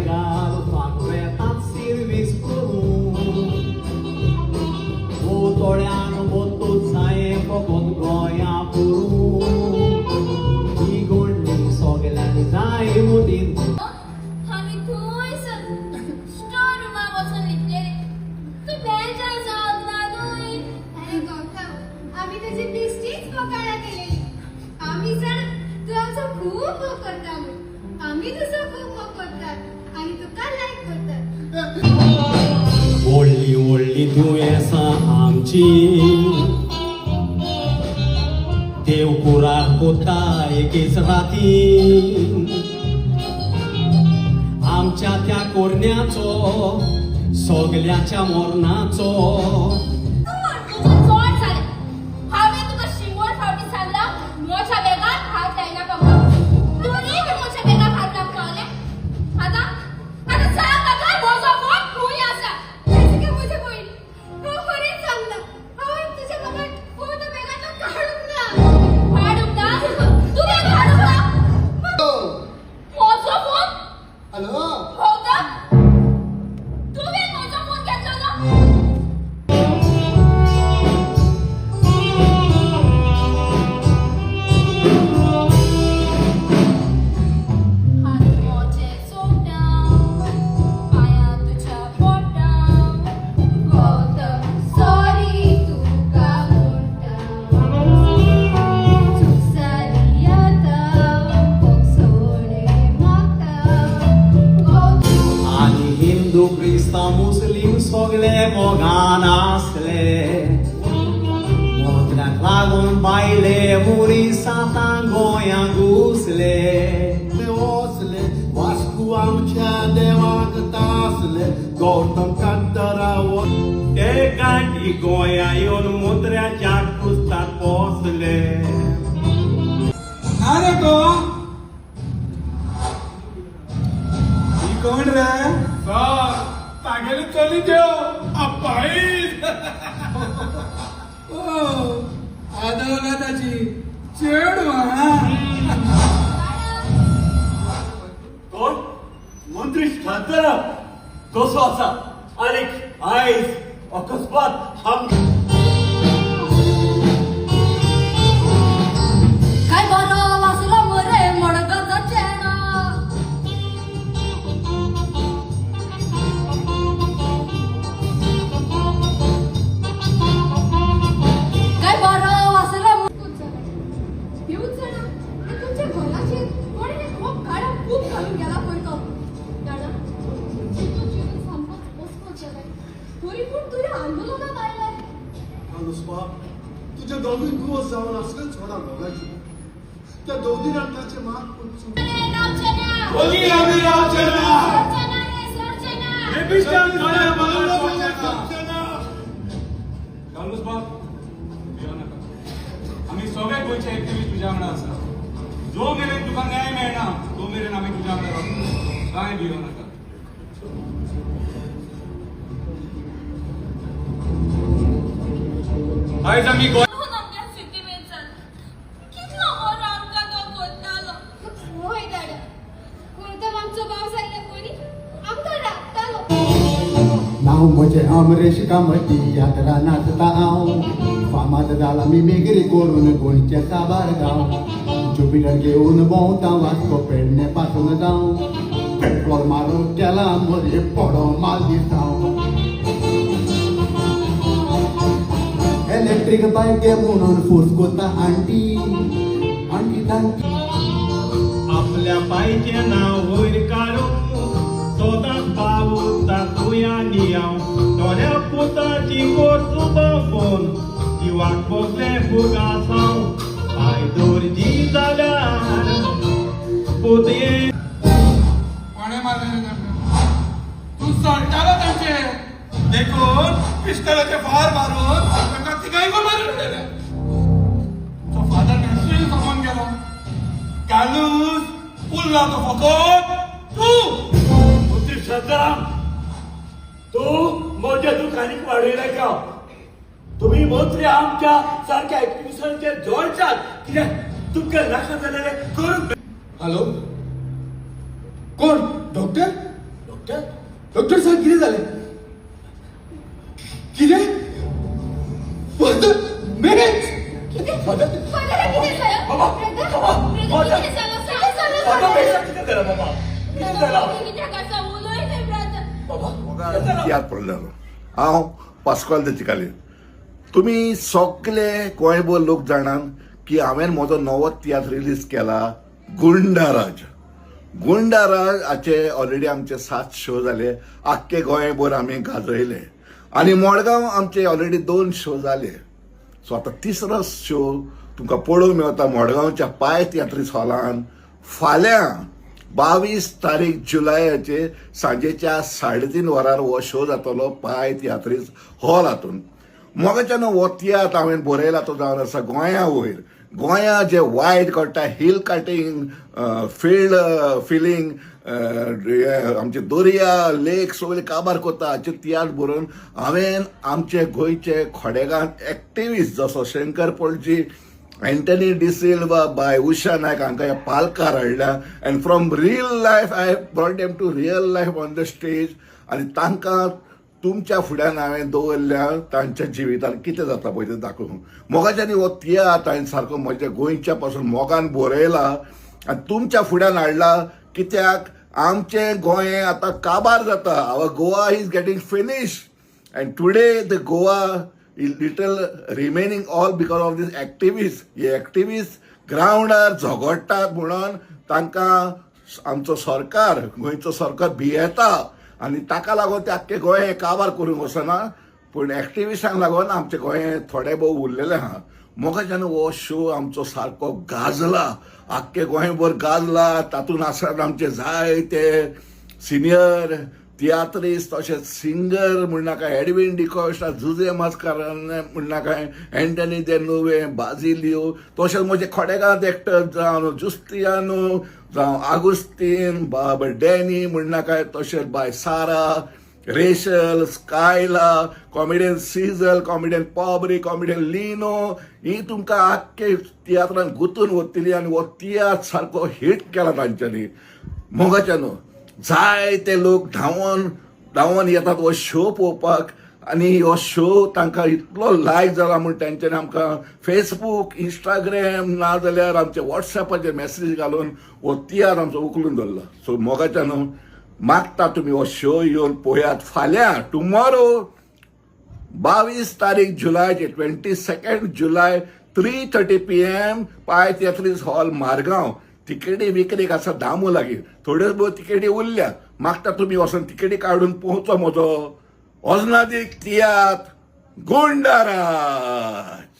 घालपाक वेतात सिर्वीस करूं थोड्यान बोतूच जाये फकत गोंया पुरू ही गोंडली सगल्यांनी जाय मुदीन. आमी थंयसर स्टोर रुमाक वचून लिपलेले. तूं बेजार जावंक ना न्हय? अरे गौतम, आम्ही तुझी बेश्टीच फकाणां केलेली. आम्ही जाण तू आमचो खूब मोग करता म्हूण. आमी तुजो खूब मोग करतात आणि तुका लायक करतात. व्हडली व्हडली दुयेंसां आमची, देव कुरार कोता एकेच राती. आमच्या त्या कोरण्याचो सगल्याच्या मरणाचो. तुजो चोड जालें. हांवें तुका 100 फावटी सांगलां, म्हज्या बॅगाक हात लायनाका म्हणून. तरीय तूं म्हज्या बॅगाक हात लावंक पावलें. आतां आतां सांग म्हाका, म्हजो फोन खंय आसा? जॅसिका, म्हजे भयणी, हांव खरेंच सांगता, हांवें तुज्या बाबाक फोन बॅगांतलो काडूंक ना. हाडूंक ना? तुवें हाडूंक ना म्हजो फोन? हॅलो. गौतम, तुवें म्हजो फोन घेतलो ना? हात म्हजे सोडटा, पांया तुज्या पोटा. गौतम, सॉरी तुका म्हणटा. चूक जाली आतां, भोगसणे मागता गौतम. आनी हिंदू, क्रिस्तांव, मुस्लीम सगळे मोगान आसले. मोत्र्याक लागून बायले मुरी सातां गोंया घुसले. वसले वास्को आमच्या देवाक तासले गौतम कांतराव. ते गांठी गोंया येवन मुद्र्याच्या कुस्तार पोसले. ना रे तो ही कोण रे? सर, तागेली चली देव अप्पाई. ओ, आदवला ताची चेडू हा. कोण मंत्री शांताराम कसो आसा आनीक आयज अकस्मात आम काय बरो वासलो मरे मडगांवचो चेडो. काय बरो वासलो. भिवूच जाणा, आनी तुमच्या घराचेर कोणें खूब काळो कूप घालून गेला पळय तो. जाणा, चिंतून चिंतून सामकोच अस्वस्थ जालाय. तरी पूण तुवें आंदोलनाक आयलाय. कार्लुस बाब, तुजे दोगूय दिवस जावन आसले सोडा मोगाची त्या दोगूय रंगाचे मात पूण ओगी आमी रावचे ना. सरचे ना रे, सरचे ना. रेबिस्टान गोंया बगर पोवचे ना. कार्लूस बाब, भियो नाका. आमी सगळे गोंयचे एक्टिविस्ट तुज्या वांगडा आसा. जो मेरेन तुका न्याय मेळना तो मेरेन आमी तुज्या वांगडा रावतले. कांय भियो नाका. आयज आमी गोंय म्हणून आमच्या सिटी जालें. कितलो बरो आमकां तो करतालो. होय दादा, गौतम आमचो भाव जाल्ल्या पयलीं आमकां राखतालो. नांव म्हजें अमरेश कामती, यात्रा नाचता हांव. फामाद जाला मिमिक्री करून गोंयचे साबार गांव. जुपिटर घेवन भोंवता वास्को, पेडणे पासून जावं. पेट्रोल मारून केला मरे पडो माल दिसांव. इलेक्ट्रीक बायक घे म्हणून फोर्स कोता आंटी आंटी तांटी. आपल्या पायचें नांव वयर काडून सदांच पावता तूं आनी हांव. थोड्या पुताची कोर्सुबां फोन जिवाक भोगले फुगासांव. पांय दर्जी जाल्यार पोतये. कोणें मारलें तांकां? तूं चडटालो तांचेर देखून पिस्टलाचे फार मारून तांकां तिगांयकूय मारून उडयले. तो फादर नेसूय सोंपोन गेलो. कार्लूस, उरला तो फकत तूं. मंत्री शांताराम, तूं म्हज्या दुकानीक वाडयलें का? तुमी मंत्री आमच्या सारक्या एक्टिविस्टांचेर जोडचात. कित्याक तुमकां नाका जाल्यार करून. हॅलो, कोण? डॉक्टर? डॉक्टर साहेब, कितें जालें? कितें? फादर मेलेच? फादर. फादराक कितें जालें? बाबा, ब्रदर, बाबा, ब्रदर, फादर. कितें जालें? कितें जालें? बाबा, बेटा, कितें जालां बाबा? कितें जालां? कित्याक आसा? उलय न्ही ब्रदर. बाबा, कितें जालां? याद पडलेलो. हांव पास्कोल de Chicalim. तुमी सगळे गोंयभर लोक जाणात की हांवें म्हजो नवो तियात्र रिलीज केला, गुंडाराज. गुंडाराज हाचे ऑलरेडी आमचे सात शो जाले. आख्खे गोंयभर आमी गाजयले आनी मडगांव आमचे ऑलरेडी दोन शो जाले. सो आतां तिसरो शो तुमकां पळोवंक मेळटा मडगांवच्या पाय तियात्रीस हॉलान फाल्यां 22 तारीख जुलयाचेर सांजेच्या 3:30 वरार हो शो जातलो पाय तियात्रीस हॉल हातून. मोगाच्यान हो तियात्र हांवें बरयला तो जावन आसा गोंया वयर. गोंया जे वायट घडटा, हिल कटिंग, फिल्ड फिलिंग, आमचे दर्या, लेक सगळे काबार करता, हाचे तियात्र बरोवन हांवें आमचे गोंयचे खोडेगांव एक्टिविस्ट जसो शंकर पोळजी, अँटनी डिसिल्वा, बाय उषा नायक हांकां ह्या पालकार हाडल्या and from real life I brought them to real life on the stage आनी तांकां तुमच्या फुड्यान हांवें दवरल्या. तांच्या जिवितान कितें जाता पळय तें दाखोवंक मोगाच्यानी हो तियात्र हांवें सारको म्हज्या गोंयच्या पासून मोगान बरयला आनी तुमच्या फुड्यान हाडला, कित्याक आमचें गोंय आतां काबार जाता. Our Goa is getting finish and today the Goa is little remaining all because of these activists. हे activists ग्रावंडार झगडटात म्हणून तांकां आमचो सरकार, गोंयचो सरकार भियेता आनी ताका लागून ते आख्खे गोंय काबार करूंक वचना, पूण एक्टिविस्टांक लागून आमचें गोंय थोडे भोव उरलेलें आहा. मोगाच्यान हो शो आमचो सारको गाजला, आख्खे गोंयभर गाजला. तातूंत आसात आमचे जायते सिनियर तियात्रिस्त, तशेंच सिंगर म्हणनाका एडविन डिकॉस्टा, जुजे मास्कारान म्हणनाका, एंटनी दे नुवे, बाजिलियो, तशेंच म्हजे खोडेगांत एक्टर जावं जुस्तियानो, जावं आगुस्तीन, बाब डॅनी म्हणनाका, तशेंच बाय Sarah, Rachel, Skyla, comedian Sizzle, comedian Pobri, comedian Lino, ही तुमकां आख्खे तियात्रान गुंतून वतली आनी हो तियात्र सारको हिट केला तांच्यांनी. मोगाच्यानो, जायते लोक धांवोन धांवोन येतात हो शो पळोवपाक आनी हो शो तांकां इतलो लायक जाला म्हूण तेंच्यांनी आमकां फेसबूक, इंस्टाग्राम ना जाल्यार आमच्या वॉट्सॅपाचेर मॅसेज घालून हो तियात्र आमचो उखलून धरला. सो मोगाच्यानो, मागता तुमी हो शो येवन पळयात फाल्यां, टुमॉरो, 22 तारीख जुलयाचे, 22 July, 3:30 PM, पाय तियात्रीस हॉल, मारगांव. तिकेटी विक्रीक आसा दामू लागीं. थोड्योच भोव तिकेटी उरल्या. मागता तुमी वचून तिकेटी काडून पळोवचो म्हजो ओजनादीक तियात्र गुंडाराज.